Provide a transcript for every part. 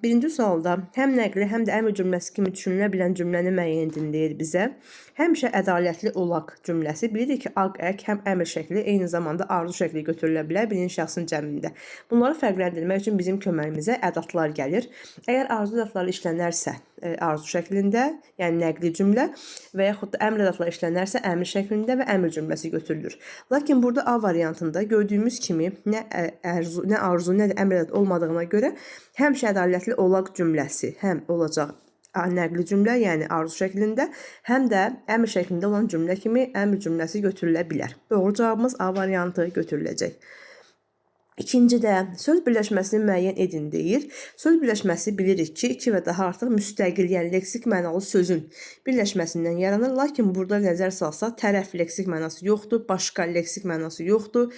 Birinci sualda həm nəqli, həm də əmr cümləsi kimi düşünülə bilən cümləni müəyyən edin deyir bizə. Həmişə ədalətli olaq cümləsi. Bilirik ki, aq, ək həm əmr şəkli, eyni zamanda arzu şəkli götürülə bilər birinci şəxsin cəmində. Bunları fərqləndirmək üçün bizim köməyimizə ədatlar gəlir. Əgər arzu ədatları işlənərsə arzu şəklində, yəni nəqli cümlə və yaxud da əmr ədatları işlənərsə əmr şəklində və əmr cümləsi götürülür. Lakin burada A variantında gördüyümüz kimi nə arzu, nə də əmr ədat olmadığına görə həmişə ədalətli olaq cümləsi həm olacaq nəqli cümlə, yəni arzu şəklində, həm də əmr şəklində olan cümlə kimi əmr cümləsi götürülə bilər. Doğru cavabımız A variantı götürüləcək. İkincidə söz birləşməsini müəyyən edin deyir. Söz birləşməsi bilirik ki, iki və daha artıq müstəqil, yəni leksik mənalı sözün birləşməsindən yaranır. Lakin burada nəzər salsaq, tərəf leksik mənası yoxdur, başqa leksik mənası yoxdur,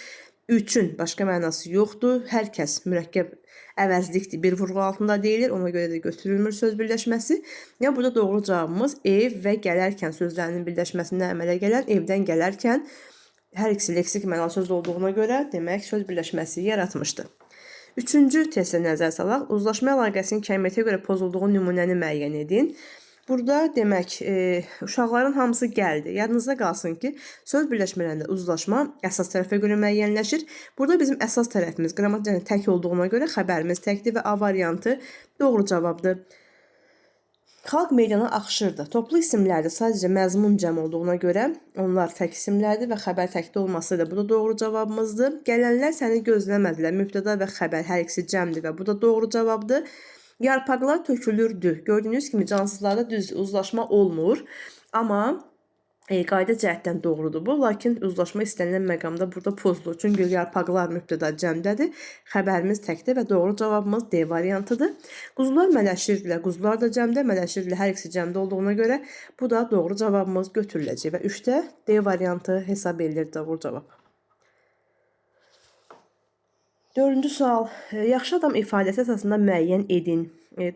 üçün başqa mənası yoxdur. Hər kəs mürəkkəb əvəzlikdir, bir vurğu altında deyilir, ona görə də götürülmür söz birləşməsi. Yəni burada doğru cavabımız ev və gələrkən sözlərinin birləşməsindən əmələ gələn evdən gələrkən hər ikisi leksik mənalı söz olduğuna görə demək söz birləşməsi yaratmışdı. Üçüncü testə nəzər salaq. Uzlaşma əlaqəsinin kəmiyyətə görə pozulduğu nümunəni müəyyən edin. Burada demək, uşaqların hamısı gəldi. Yadınızda qalsın ki, söz birləşmələrində uzlaşma əsas tərəfə görə müəyyənləşir. Burada bizim əsas tərəfimiz qrammatik tək olduğuna görə xəbərimiz təkdir və A variantı doğru cavabdır. Xalq meydana axışırdı. Toplu isimlərdə sadəcə məzmun cəm olduğuna görə onlar tək isimlərdir və xəbər təkdə olması da bu da doğru cavabımızdır. Gələnlər səni gözləmədilər. Mübtəda və xəbər hər ikisi cəmdir və bu da doğru cavabdır. Yarpaqlar tökülürdü. Gördüyünüz kimi cansızlarda düz uzlaşma olmur. Amma qayda cəhətdən doğrudur bu. Lakin uzlaşma istənilən məqamda burada pozulur. Çünki yarpaqlar mübtəda cəmdədir. Xəbərimiz təkdir və doğru cavabımız D variantıdır. Quzular mələşirdilər. Quzular da cəmdə, mələşirdilər. Hər ikisi cəmdə olduğuna görə bu da doğru cavabımız götürüləcək və 3-də D variantı hesab edilir doğru cavab. Dördüncü sual. Yaxşı adam ifadəsi əsasında müəyyən edin.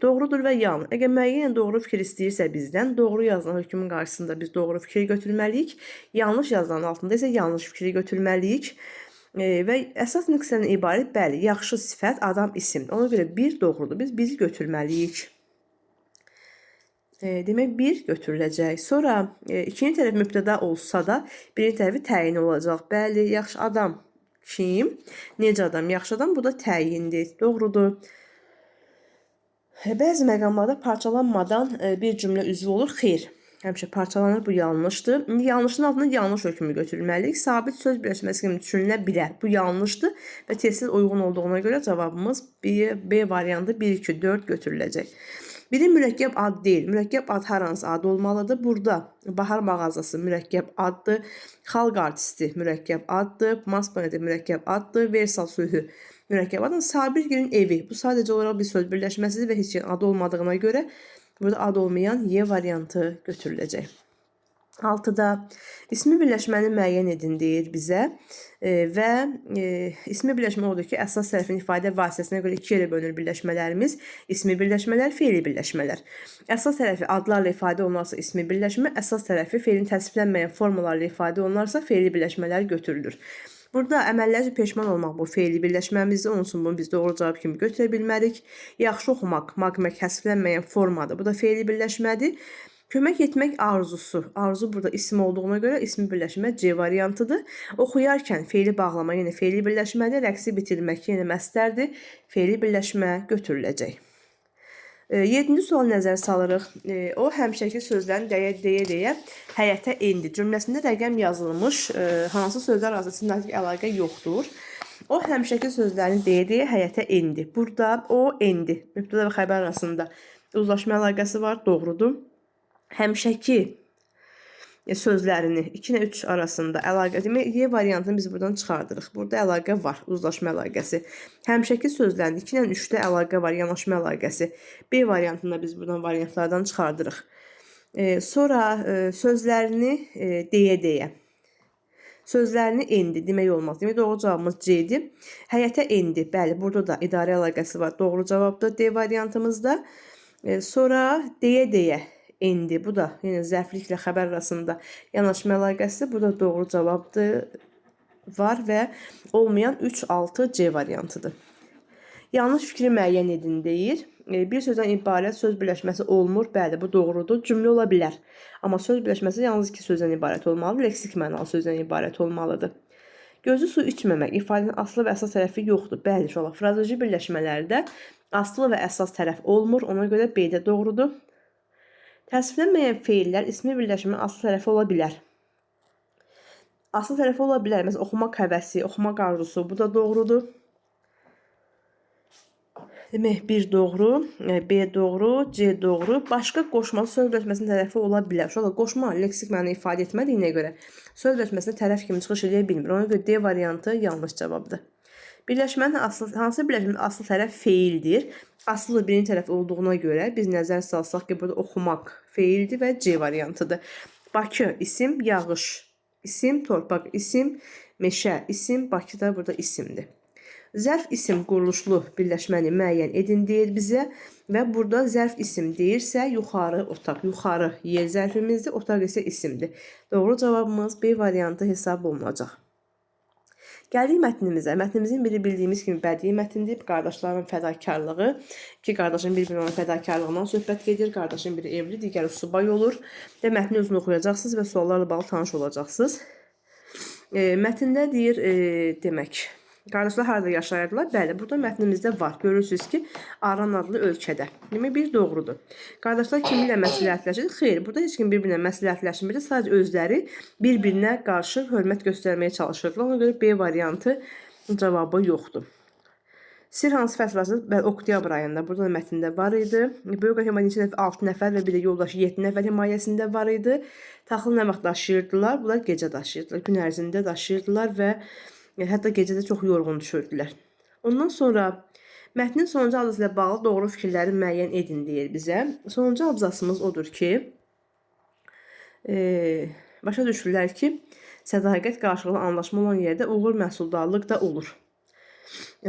Doğrudur və yanlış. Əgər müəyyən doğru fikir istəyirsə bizdən, doğru yazılan hökmün qarşısında biz doğru fikri götürməliyik. Yanlış yazılanın altında isə yanlış fikri götürməliyik. Və əsas nüqsədən ibarət, bəli, yaxşı sifət, adam, isim. Ona görə bir doğrudur. Biz biri götürməliyik. Demək, bir götürüləcək. Sonra ikinci tərəf mübtəda olsa da, birinci tərəfi təyin olacaq. Bəli, yaxşı adam kim? Necə adam? Yaxşı adam. Bu da təyindir. Doğrudur. Bəzi məqamlarda parçalanmadan bir cümlə üzvü olur. Xeyr. Həmişə parçalanır. Bu yanlışdır. İndi yanlışın altında yanlış hökmü götürməliyik. Sabit söz birləşməsi kimi düşünülə bilər. Bu yanlışdır və tezsiz uyğun olduğuna görə cavabımız B variantı 1, 2, 4 götürüləcək. Biri mürəkkəb ad deyil. Mürəkkəb ad hər hansı ad olmalıdır. Burada Bahar mağazası mürəkkəb addır. Xalq artisti mürəkkəb addır. Mars planeti mürəkkəb addır. Versal sülhü mürəkkəb addır. Sabirgilin evi. Bu sadəcə olaraq bir söz birləşməsidir və heç bir adı olmadığına görə burada ad olmayan Y variantı götürüləcək. 6-da ismi birləşməni müəyyən edin deyir bizə və ismi birləşmə odur ki, əsas tərəfin ifadə vasitəsinə görə iki yerə bölünür birləşmələrimiz. İsmi birləşmələr, feili birləşmələr. Əsas tərəfi adlarla ifadə olunarsa ismi birləşmə, əsas tərəfi feilin təsviflənməyən formalarla ifadə olunarsa feili birləşmələr götürülür. Burada əməllərcə peşman olmaq bu feili birləşməmizdir. Onun üçün bunu biz doğru cavab kimi götürə bilmərik. Yaxşı oxumaq, maq-mək həsflənməyən formadır. Bu da feili birləşmədir. Kömək etmək arzusu. Arzu burada isim olduğuna görə ismi birləşmə C variantıdır. Oxuyarkən feili bağlama yenə feili birləşmədir. Rəqsi bitirmək yenə məstərdir. Feili birləşmə götürüləcək. 7-ci suala nəzər salırıq. O həmişəki sözlərini deyə-deyə həyətə endi. Cümləsində rəqəm yazılmış, hansı sözlər arasında sintaktik əlaqə yoxdur. O həmişəki sözlərini deyə-deyə həyətə endi. Burada o endi. Mübtəda və xəbər arasında uzlaşma əlaqəsi var, doğrudur. Həmişəki sözlərini 2 ilə 3 arasında əlaqə, demək Y variantını biz buradan çıxardırıq. Burada əlaqə var, uzlaşma əlaqəsi. Həmişəki sözlərində 2 ilə 3-də əlaqə var, yanaşma əlaqəsi. B variantını da biz buradan variantlardan çıxardırıq. Sonra sözlərini deyə-deyə. Sözlərini endi demək olmaz. Demək doğru cavabımız C-dir. Həyətə endi. Bəli, burada da idarə əlaqəsi var. Doğru cavabdır D variantımızda. Sonra deyə-deyə endi. Bu da yenə zərfliklə xəbər arasında yanaşma əlaqəsi. Bu da doğru cavabdır. Var və olmayan 3, 6 C variantıdır. Yanlış fikri müəyyən edin deyir. Bir sözdən ibarət söz birləşməsi olmur. Bəli, bu doğrudur. Cümlə ola bilər. Amma söz birləşməsi yalnız iki sözdən ibarət olmalıdır. Leksik mənalı sözdən ibarət olmalıdır. Gözü su içməmək ifadənin asılı və əsas tərəfi yoxdur. Bəli, uşaqlar, frazeoloji birləşmələrdə asılı və əsas tərəf olmur. Ona görə B də doğrudur. Təsvirlənməyən feillər ismi birləşmənin asılı tərəfi ola bilər. Asılı tərəfi ola bilər. Məsələn, oxumaq həvəsi, oxumaq arzusu, bu da doğrudur. Demək, 1 doğru, B doğru, C doğru. Başqa qoşmalı söz birləşməsinin tərəfi ola bilər. Uşaqlar, qoşma leksik məna ifadə etmədiyinə görə söz birləşməsinə tərəf kimi çıxış edə bilmir. Ona görə D variantı yanlış cavabdır. Birləşmənin asıl, hansı birləşmənin asıl tərəf feildir? Asılı birinci tərəf olduğuna görə biz nəzər salsaq ki, burada oxumaq feildir və C variantıdır. Bakı isim, yağış isim, torpaq isim, meşə isim, Bakı da burada isimdir. Zərf isim quruluşlu birləşməni müəyyən edin deyir bizə və burada zərf isim deyirsə yuxarı otaq, yuxarı yer zərfimizdir, otaq isə isimdir. Doğru cavabımız B variantı hesab olunacaq. Gəldik mətnimizə. Mətnimizin biri bildiyimiz kimi bədii mətindir. Qardaşların fədakarlığı. İki qardaşın bir-birinə olan fədakarlığından söhbət gedir. Qardaşın biri evli, digəri subay olur. Və mətni özünü oxuyacaqsınız və suallarla bağlı tanış olacaqsınız. Mətndə deyir, demək, qardaşlar harada yaşayırdılar? Bəli, burada mətnimizdə var. Görürsünüz ki, Aran adlı ölkədə. Demək, bir doğrudur. Qardaşlar kiminlə məsləhətləşir? Xeyr, burada heç kim bir-birinə məsləhətləşmirdi. Sadəcə özləri bir-birinə qarşı hörmət göstərməyə çalışırdılar. Ona görə B variantı cavabı yoxdur. Sir hansı fəsil açılır? Bəli, oktyabr ayında. Burada da mətndə var idi. Böyük ata neçə nəfər? 6 nəfər və bir də yoldaşı 7 nəfər himayəsində var idi. Taxıl nə vaxt daşıyırdılar? Bunlar gecə daşıyırdılar. Gün ərzində daşıyırdılar və hətta gecə də çox yorğun düşürdülər. Ondan sonra mətnin sonuncu abzası ilə bağlı doğru fikirləri müəyyən edin deyir bizə. Sonuncu abzasımız odur ki, başa düşürlər ki, sədaqət qarşılıqlı anlaşma olan yerdə uğur məhsuldarlıq da olur.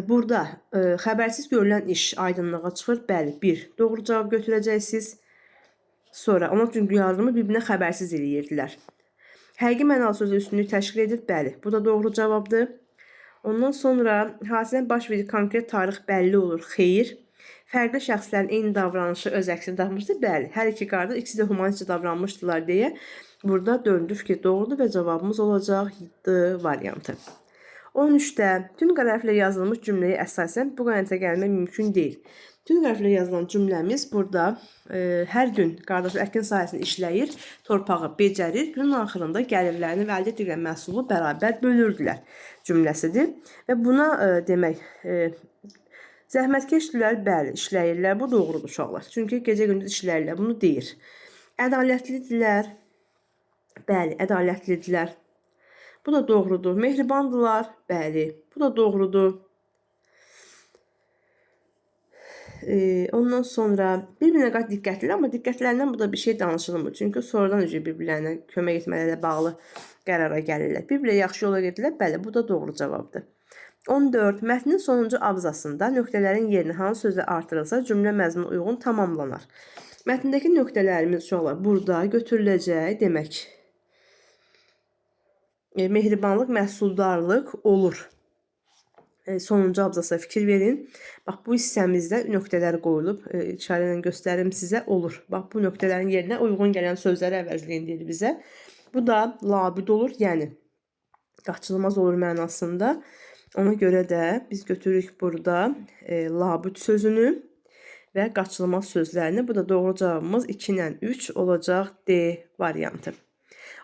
Burada xəbərsiz görülən iş aydınlığa çıxır. Bəli, 1. Doğru cavab götürəcəksiniz. Sonra ona çünki yardımı bir-birinə xəbərsiz eləyirdilər. Həqiqi mənalı sözlə üstünlük təşkil edir. Bəli, bu da doğru cavabdır. Ondan sonra hadisənin baş verdiyi konkret tarix bəlli olur. Xeyr. Fərqli şəxslərin eyni davranışı öz əksini tapmışdı. Bəli, hər iki qardaş ikisi də humanistcə davranmışdılar deyə burada dördüncü fikir doğrudur və cavabımız olacaq D variantı. 13-də tünd hərflə yazılmış cümləyə əsasən bu qənaətə gəlmək mümkün deyil. Tünd hərflə yazılan cümləmiz burada hər gün qardaşlar əkin sahəsini işləyir, torpağı becərir, günün axırında gəlirlərini və əldə etdikləri məhsulu bərabər bölürdülər cümləsidir. Və buna demək, zəhmətkeşdirlər, bəli, işləyirlər, bu doğrudur uşaqlar. Çünki gecə-gündüz işləyirlər, bunu deyir. Ədalətlidirlər, bəli, ədalətlidirlər. Bu da doğrudur. Mehribandılar, bəli, bu da doğrudur. Ondan sonra bir-birinə qarşı diqqətlilər, amma diqqətlərindən burada bir şey danışılmır. Çünki sonradan öcü bir-birlərinə kömək etmələrlə bağlı qərara gəlirlər. Bir-birinə yaxşı yola gedirlər, bəli, bu da doğru cavabdır. 14. Mətnin sonuncu abzasında nöqtələrin yerinə hansı sözlə artırılsa cümlə məzmunu uyğun tamamlanar. Mətndəki nöqtələrimiz uşaqlar burada götürüləcək demək. Mehribanlıq, məhsuldarlıq olur. Sonuncu abzasa fikir verin. Bax, bu hissəmizdə nöqtələr qoyulub. İşarə ilə göstərim sizə olur. Bax, bu nöqtələrin yerinə uyğun gələn sözləri əvəzləyin deyir bizə. Bu da labüd olur, yəni qaçılmaz olur mənasında. Ona görə də biz götürürük burada labüd sözünü və qaçılmaz sözlərini. Bu da doğru cavabımız 2 ilə 3 olacaq D variantı.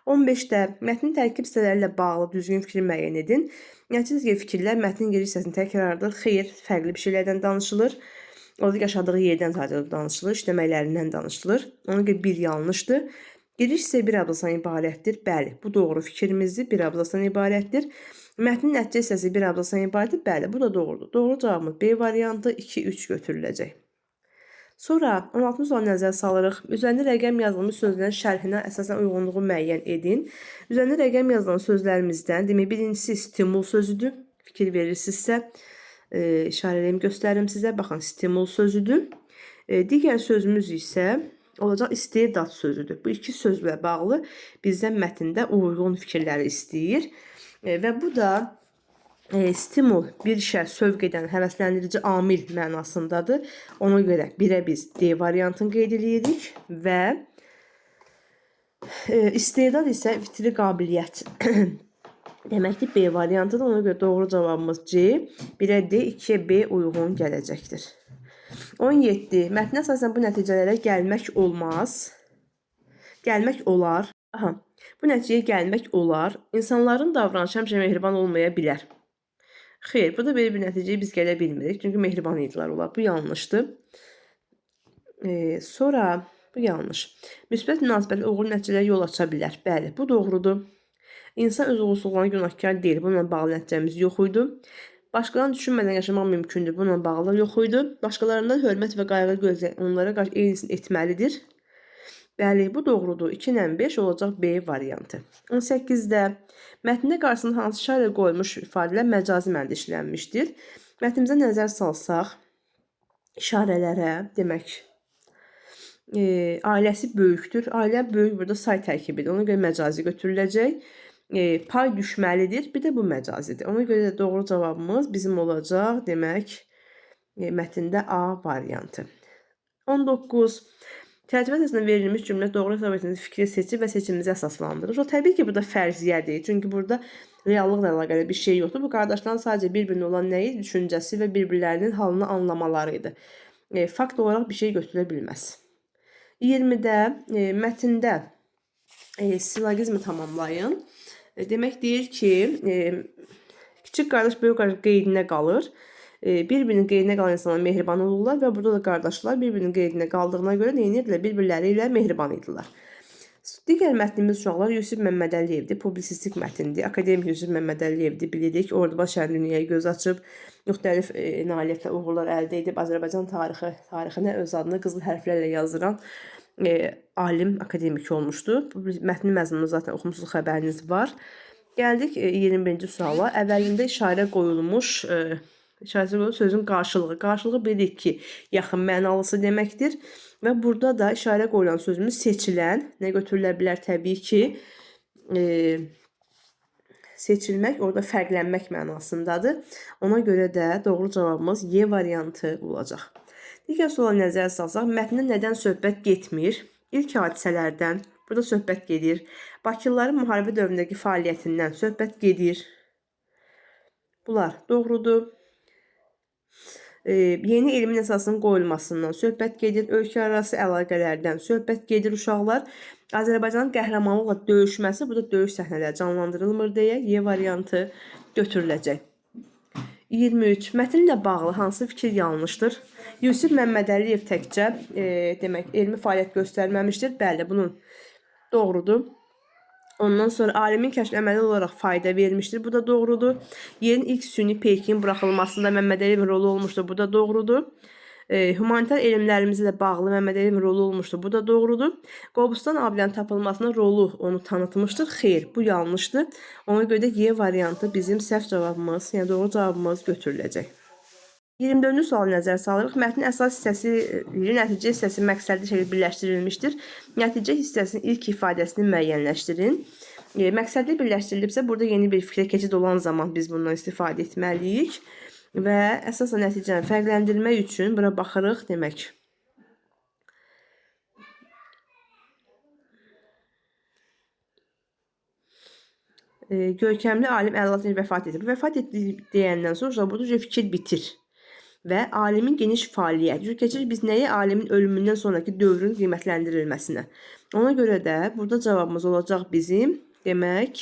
15-də mətnin tərkib hissələri ilə bağlı düzgün fikri müəyyən edin. Nəticə fikirlər mətnin giriş hissəsinin təkrarıdır. Xeyr, fərqli bir şeylərdən danışılır. Orada yaşadığı yerdən sadəcə danışılır, işləməklərindən danışılır. Ona görə bir yanlışdır. Giriş hissə bir abzasdan ibarətdir. Bəli, bu doğru fikrimizdir. Bir abzasdan ibarətdir. Mətnin nəticə hissəsi bir abzasdan ibarətdir. Bəli, bu da doğrudur. Doğru cavabımız B variantı 2-3 götürüləcək. Sonra 16-cı suala nəzər salırıq. Üzərində rəqəm yazılmış sözlərin şərhinə əsasən uyğunluğu müəyyən edin. Üzərində rəqəm yazılan sözlərimizdən, demək, birincisi stimul sözüdür. Fikir verirsinizsə, işarələyim, göstərim sizə. Baxın, stimul sözüdür. Digər sözümüz isə olacaq istedad sözüdür. Bu iki sözlə bağlı bizdən mətndə uyğun fikirləri istəyir. Və bu da Stimul bir işə sövq edən, həvəsləndirici amil mənasındadır. Ona görə 1-ə biz D variantını qeyd edirik və istedad isə fitri qabiliyyət deməkdir, B variantıdır. Ona görə doğru cavabımız C, 1-ə D, 2-yə B uyğun gələcəkdir. 17. Mətnə əsasən bu nəticələrə gəlmək olmaz. Gəlmək olar. Aha. Bu nəticəyə gəlmək olar. İnsanların davranışı həmişə mehriban olmaya bilər. Xeyr, burada belə bir nəticəyə biz gələ bilmirik. Çünki mehriban idilər onlar. Bu yanlışdır. Sonra bu yanlış. Müsbət münasibətlər uğurlu nəticələrə yol aça bilər. Bəli, bu doğrudur. İnsan öz uğursuzluğuna günahkar deyil. Bununla bağlı nəticəmiz yox idi. Başqalarını düşünmədən yaşamaq mümkündür. Bununla bağlı yox idi. Başqalarından hörmət və qayğı gözləyən onlara qarşı eynisini etməlidir. Bəli, bu doğrudur. 2 ilə 5 olacaq B variantı. 18-də mətndə qarşısında hansı işarə qoyulmuş ifadələr məcazi mənada işlənmişdir? Mətnimizə nəzər salsaq, işarələrə, demək, ailəsi böyükdür. Ailə böyük burada say tərkibidir. Ona görə məcazi götürüləcək. Pay düşməlidir. Bir də bu məcazidir. Ona görə də doğru cavabımız bizim olacaq, demək, mətndə A variantı. 19. Tərcümə əsasında verilmiş cümlə doğru hesab etdiyiniz fikri seçib və seçiminizi əsaslandırır. O, təbii ki, burada fərziyyədir. Çünki burada reallıqla əlaqəli bir şey yoxdur. Bu qardaşların sadəcə bir-birinə olan nəyi? Düşüncəsi və bir-birlərinin halını anlamaları idi. Fakt olaraq bir şey götürülə bilməz. 20-də mətndə silogizmi tamamlayın. Demək deyir ki, kiçik qardaş böyük qardaş qeydinə qalır. Bir-birinin qeydinə qalan insanlar mehriban olurlar və burada da qardaşlar bir-birinin qeydinə qaldığına görə nə edirdilər? Bir-birləri ilə mehriban idilər. Digər mətnimiz uşaqlar Yusif Məmmədəliyevdir. Publisistik mətndir. Akademik Yusif Məmmədəliyevdir. Bilirik, Ordubad şəhərinin dünyaya göz açıb, müxtəlif nailiyyətlə uğurlar əldə edib, Azərbaycan tarixinə öz adını qızıl hərflərlə yazdıran alim, akademik olmuşdu. Mətnin məzmununu zaten oxumusunuz, xəbəriniz var. Gəldik 21-ci suala. Əvvəlində işarə qoyulmuş işarəsi qoyulmuş sözün qarşılığı. Qarşılığı bilirik ki, yaxın mənalısı deməkdir. Və burada da işarə qoyulan sözümüz seçilən, nə götürülə bilər təbii ki, seçilmək orada fərqlənmək mənasındadır. Ona görə də doğru cavabımız Y variantı olacaq. Digər suala nəzər salsaq, mətndə nədən söhbət getmir? İlk hadisələrdən burada söhbət gedir. Bakılıların müharibə dövründəki fəaliyyətindən söhbət gedir. Bunlar doğrudur. Yeni elmin əsasının qoyulmasından söhbət gedir. Ölkə arası əlaqələrdən söhbət gedir uşaqlar. Azərbaycanın qəhrəmanlıqla döyüşməsi, burada döyüş səhnələri canlandırılmır deyə Y variantı götürüləcək. 23. Mətnlə bağlı hansı fikir yanlışdır? Yusif Məmmədəliyev təkcə demək, elmi fəaliyyət göstərməmişdir. Bəli, bunun doğrudur. Ondan sonra alimin kəşfi əməli olaraq fayda vermişdir. Bu da doğrudur. Yerin ilk süni peykin buraxılmasında Məmmədəliyevin rolu olmuşdur. Bu da doğrudur. Humanitar elmlərimizlə bağlı Məmmədəliyevin rolu olmuşdur. Bu da doğrudur. Qobustan abidənin tapılmasında rolu onu tanıtmışdır. Xeyr, bu yanlışdır. Ona görə də Y variantı bizim səhv cavabımız, yəni doğru cavabımız götürüləcək. 24-cü suala nəzər salırıq. Mətnin əsas hissəsi, nəticə hissəsi məqsədli şəkildə birləşdirilmişdir. Nəticə hissəsinin ilk ifadəsini müəyyənləşdirin. Məqsədli birləşdirilibsə, burada yeni bir fikrə keçid olan zaman biz bundan istifadə etməliyik. Və əsasən nəticəni fərqləndirmək üçün bura baxırıq demək. Görkəmli alim 56 vəfat edib. Vəfat etdi deyəndən sonra burada fikir bitir. Və alimin geniş fəaliyyəti. Çünki keçirik biz nəyə? Alimin ölümündən sonraki dövrün qiymətləndirilməsinə. Ona görə də burada cavabımız olacaq bizim, demək,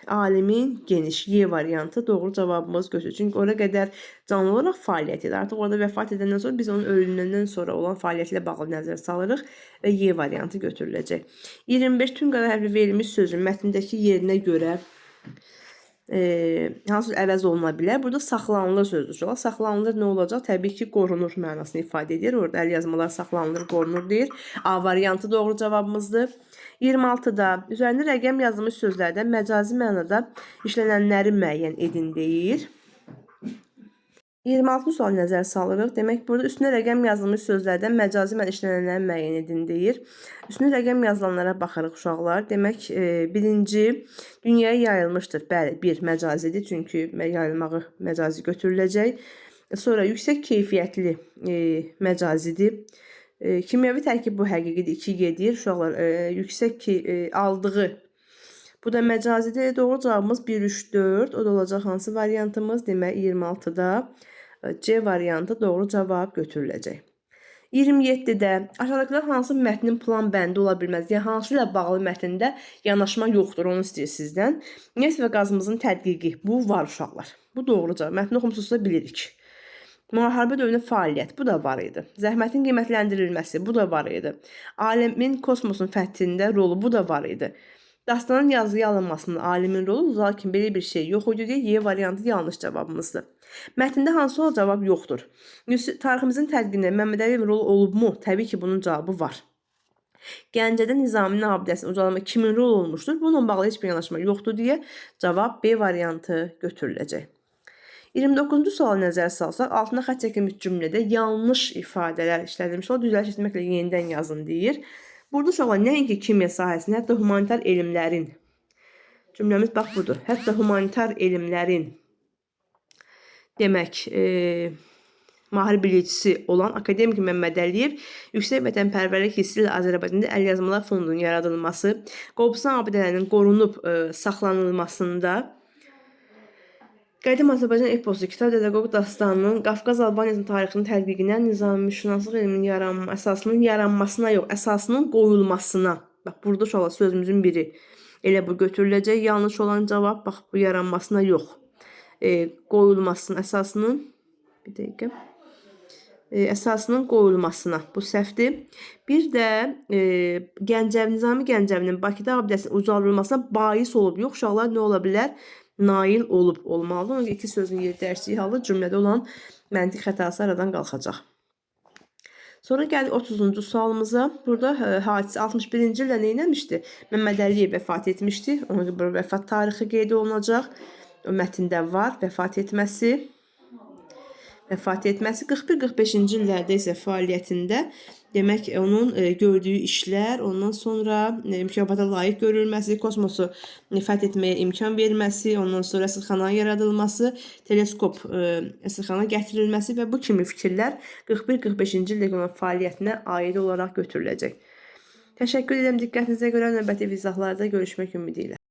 alimin geniş Y variantı doğru cavabımız götürür. Çünki ora qədər canlı olaraq fəaliyyət edir. Artıq orada vəfat edəndən sonra biz onun ölümündən sonra olan fəaliyyətlə bağlı nəzər salırıq və Y variantı götürüləcək. 25. Tüm qara hərfli verilmiş sözün mətndəki yerinə görə hansı əvəz oluna bilər? Burada saxlanılır sözdür. Uşaqlar. Saxlanılır nə olacaq? Təbii ki, qorunur mənasını ifadə edir. Orada əl yazmalar saxlanılır, qorunur deyir. A variantı doğru cavabımızdır. 26-da üzərində rəqəm yazılmış sözlərdən məcazi mənada işlənənləri müəyyən edin deyir. 26-cı suala nəzər salırıq. Demək, burada üstünə rəqəm yazılmış sözlərdən məcazi mən işlənənləri müəyyən edin deyir. Üstünə rəqəm yazılanlara baxırıq uşaqlar. Demək, birinci dünyaya yayılmışdır. Bəli, bir məcazidir, çünki yayılmağı məcazi götürüləcək. Sonra yüksək keyfiyyətli məcazidir. Kimyəvi tərkib bu həqiqidir, 2 gedir. Uşaqlar, yüksək ki, aldığı bu da məcazidir. Doğru cavabımız 1, 3, 4. O da olacaq hansı variantımız? Demək, 26-da C variantı doğru cavab götürüləcək. 27-də aşağıdakılar hansı mətnin plan bəndi ola bilməz? Yəni hansı ilə bağlı mətndə yanaşma yoxdur, onu istəyir sizdən. Neft və qazımızın tədqiqi. Bu var uşaqlar. Bu doğru cavab. Mətni oxumusunuzsa bilirik. Müharibə dövründə fəaliyyət. Bu da var idi. Zəhmətin qiymətləndirilməsi. Bu da var idi. Alimin kosmosun fəthində rolu. Bu da var idi. Dastanın yazıya alınmasında alimin rolu, lakin belə bir şey yox idi deyə Y variantı yanlış cavabımızdır. Mətndə hansı sual cavab yoxdur? Tariximizin tədqiqində Məmməd Əliyevin rolu olubmu? Təbii ki, bunun cavabı var. Gəncədə Nizaminin abidəsinin ucalma kimin rolu olmuşdur? Bununla bağlı heç bir yanaşma yoxdur deyə cavab B variantı götürüləcək. 29-cu suala nəzər salsaq, altına xətt çəkilmiş cümlədə yanlış ifadələr işlədilmiş. O düzəliş etməklə yenidən yazın deyir. Burada uşaqlar nəinki kimya sahəsində, hətta humanitar elmlərin, cümləmiz bax budur. Hətta humanitar elmlərin demək, mahir bilicisi olan akademik Məmməd Əliyev yüksək vətənpərvərlik hissi ilə Azərbaycanda əlyazmalar fondunun yaradılması, Qobustan abidələrinin qorunub saxlanılmasında, Qədim Azərbaycan eposu, Kitab Dədə Qorqud dastanının, Qafqaz Albaniyasının tarixinin tədqiqinə, nizamşünaslıq elminin yaranma, əsasının yaranmasına yox, əsasının qoyulmasına. Bax, burada uşaqlar sözümüzün biri elə bu götürüləcək. Yanlış olan cavab, bax, bu yaranmasına yox. Qoyulmasının, əsasının, bir dəqiqə. Əsasının qoyulmasına. Bu səhvdir. Bir də Gəncəvi, Nizami Gəncəvinin Bakıda abidəsinin ucaldılmasına bais olub. Yox, uşaqlar nə ola bilər? Nail olub olmalıdır. Ona görə iki sözün yeri dəyişdiyi halda cümlədə olan məntiq xətası aradan qalxacaq. Sonra gəldik 30-cu sualımıza. Burada hadisə 61-ci ildə nə etmişdi? Məmməd Əliyev vəfat etmişdi. Ona görə burada vəfat tarixi qeyd olunacaq. O mətndə var vəfat etməsi. Vəfat etməsi 41-45-ci illərdə isə fəaliyyətində demək onun gördüyü işlər, ondan sonra mükafata layiq görülməsi, kosmosu fəth etməyə imkan verməsi, ondan sonra rəsədxananın yaradılması, teleskop rəsədxana gətirilməsi və bu kimi fikirlər 41-45-ci ildə olan fəaliyyətinə aid olaraq götürüləcək. Təşəkkür edirəm diqqətinizə görə. Növbəti izahlarda görüşmək ümidi ilə.